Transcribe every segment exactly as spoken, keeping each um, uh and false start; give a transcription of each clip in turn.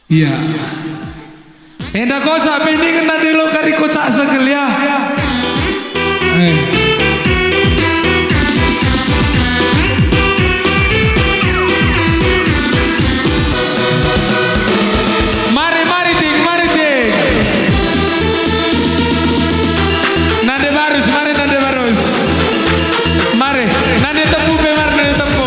Iya. Enda kocak pe ningen nande lo kari kocak segel ya. Eh. Mari, mari, Ting, mari, Ting. Nande barus, mari, nande barus. Mari, nande tempu pe, mari, nande tempu.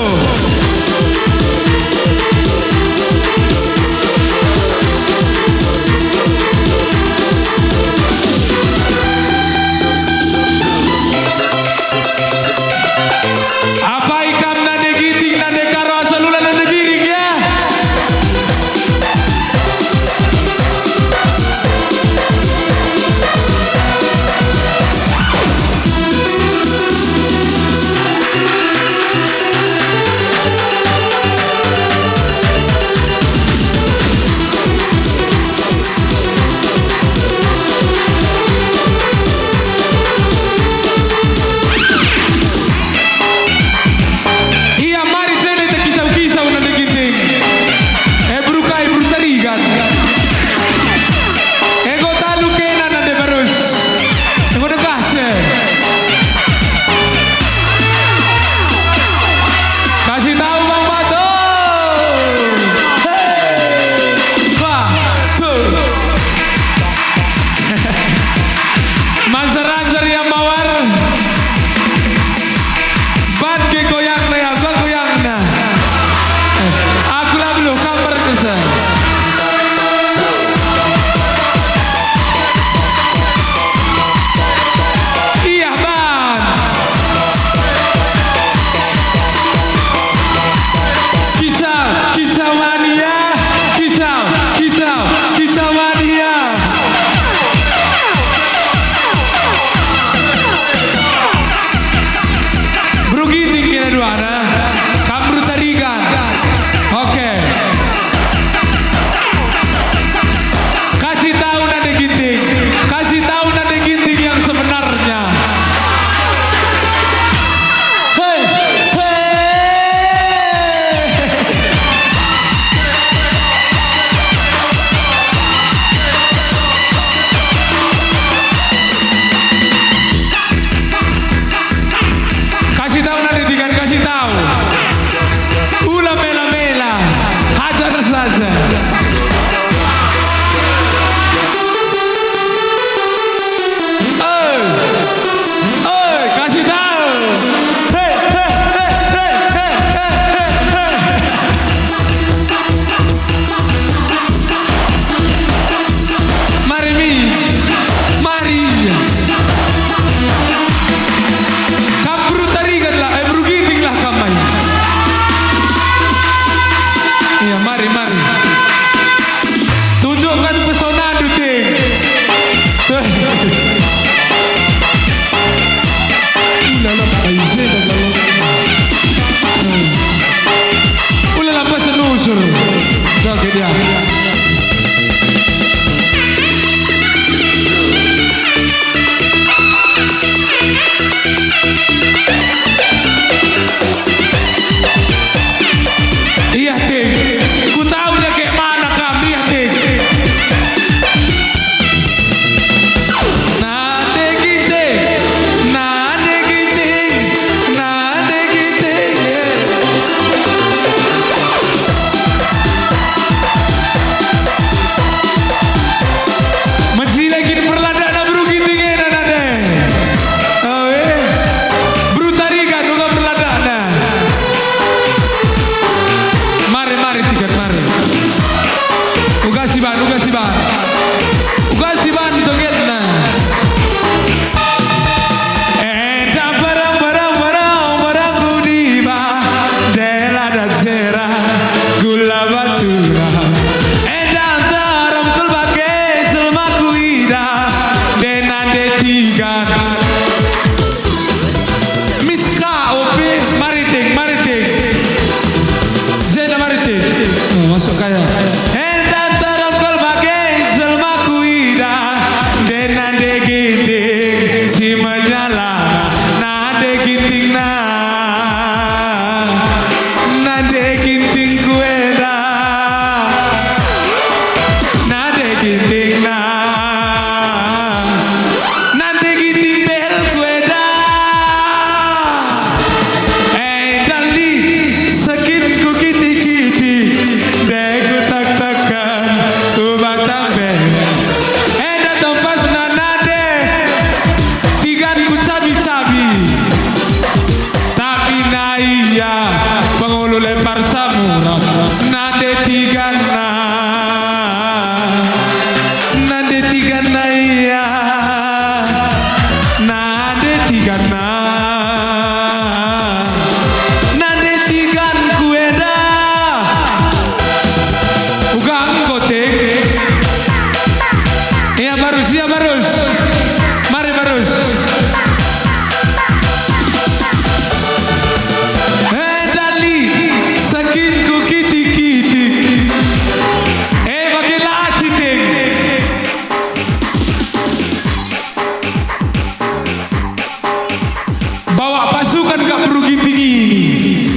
Pasukan kap beru Ginting ini.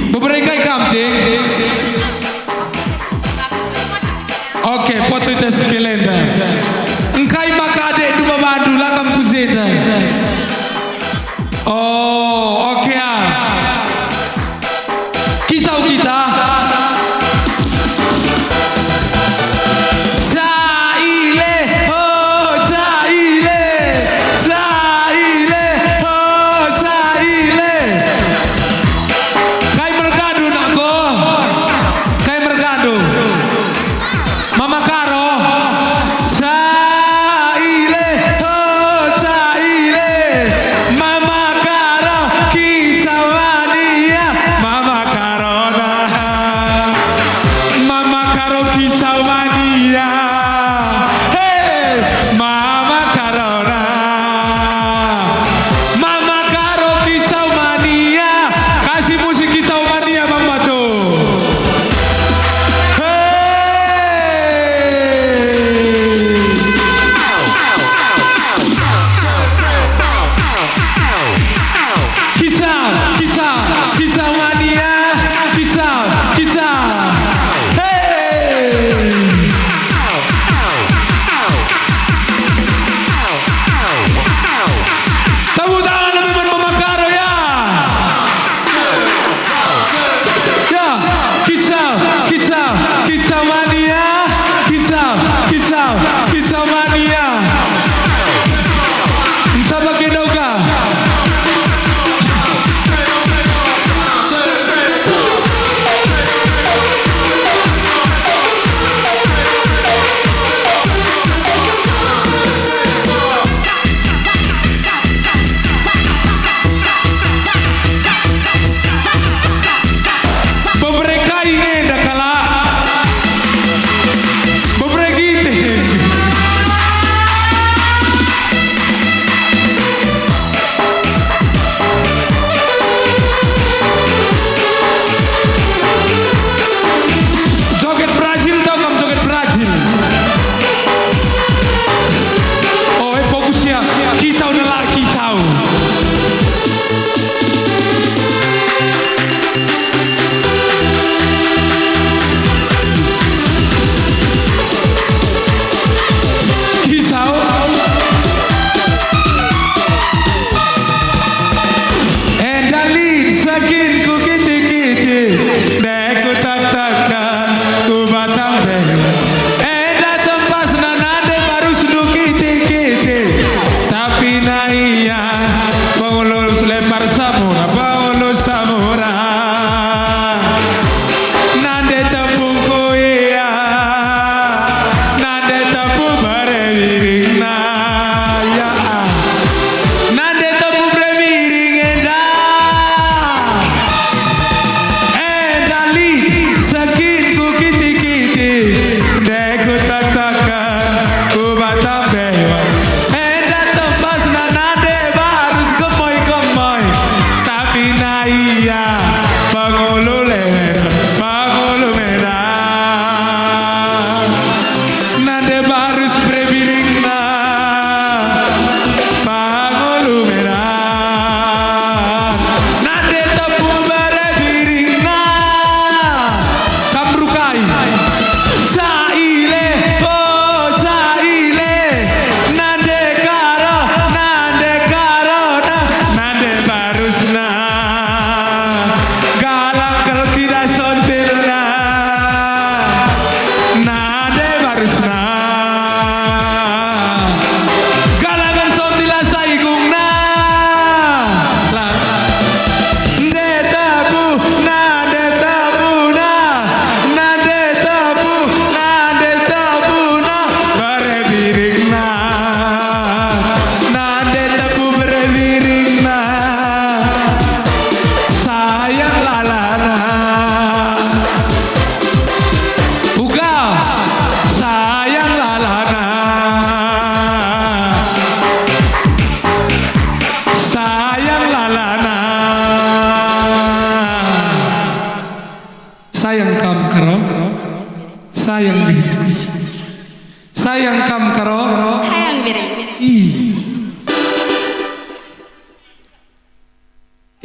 Beberekai kam, Ting? Oke, foto i tes kalender. Engkai maka adekndu babandu la kam ku jenda? Oh, oke ah. Kisau kita. Caile, ho, caile, caile, ho, caile. Kai merkandu, nakku? Kai merkandu? Mama Karo. Caile, ho, caile,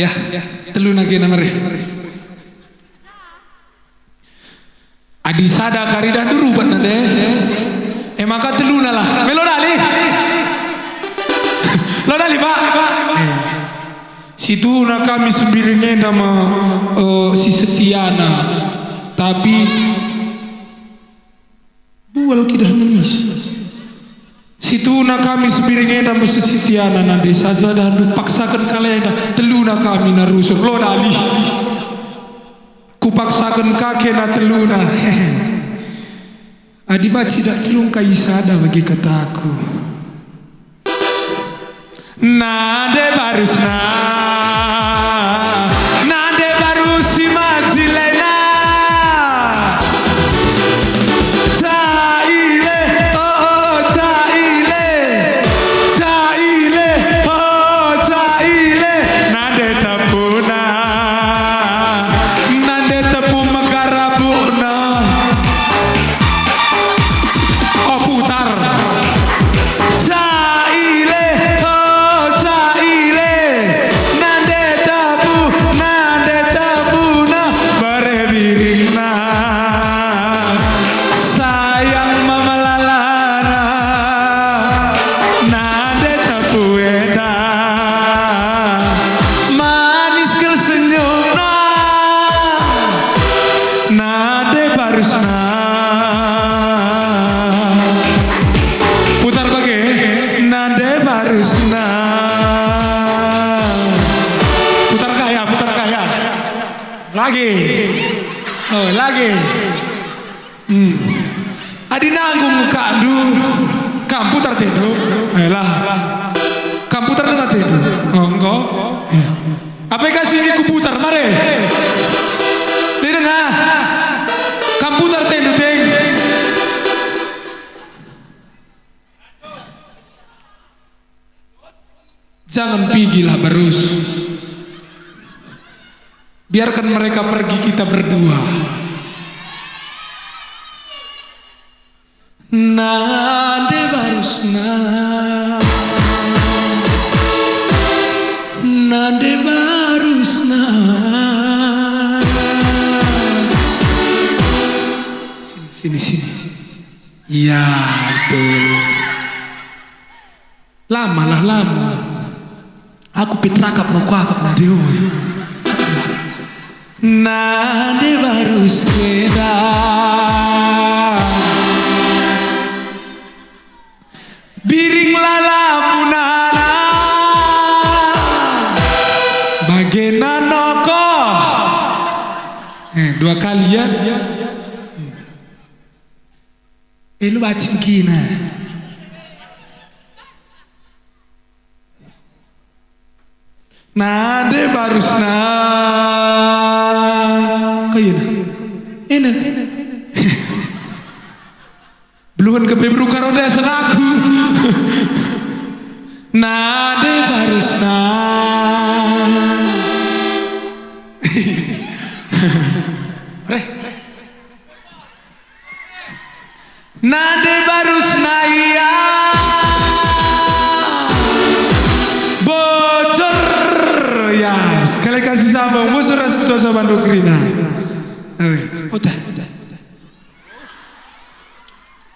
Ya, teluna kena mere. Adi sada kari dah ndurubat nande, e maka teluna lah. Melo dali. Lo dali, Pak. Eh. Situhuna kami Sembiring enda me, eh, si setiana. Tapi bual kidah nangis. Situhuna kami Sembiring enda me si setiana nande saja dah ndupaksaken kalenda teluna kami na rusur. Lo dali. Kupaksaken ka kena teluna. Adi banci dak telung kai sada bagi kataku. Nande barusna, nande barus si majilena. Caile, oh, oh, caile, caile, oh, caile, nande tepuna. Nande tepu megarabukna. Oh, putar. Caile, oh, caile. Nande tepu, nande tepuna. Bere biringna. Sayang memelalana. Nande tepu enda. Manis kal senyumna. Nande barusna. Putar bage. Nande barusna. Putar kaya, putar kaya. Lagi. Oh, lagi. Hmm. Adi nanggung kakndu, kam putar tendu. Ayolah. Kam putar denga tendu. Oh, enggo. Eh. Apai ka si enggo kuputar, mare. Didenga. Kam putar tendu, teng. Jangan pigilah barus. Biarkan mereka pergi, kita berdua. Nande barusna. Nande barusna. Sini, sini, sini, sini. Ya, betul. Lama lah, lama. Aku pe terakap no kuakap nande, oi. Nande barus keda. Biring lala punana. Bagena noko. Eh, dua kali ya. Eh, lu bacin kina. Nande barusna. Kayun. Enen. Beluhen kepe beruka roda selaku. Nande barusna. Reh. Nande barusna ia bocor. Ya, sekali kasih sambung, bocor ras putus asa bandu kerina. Awe, udah.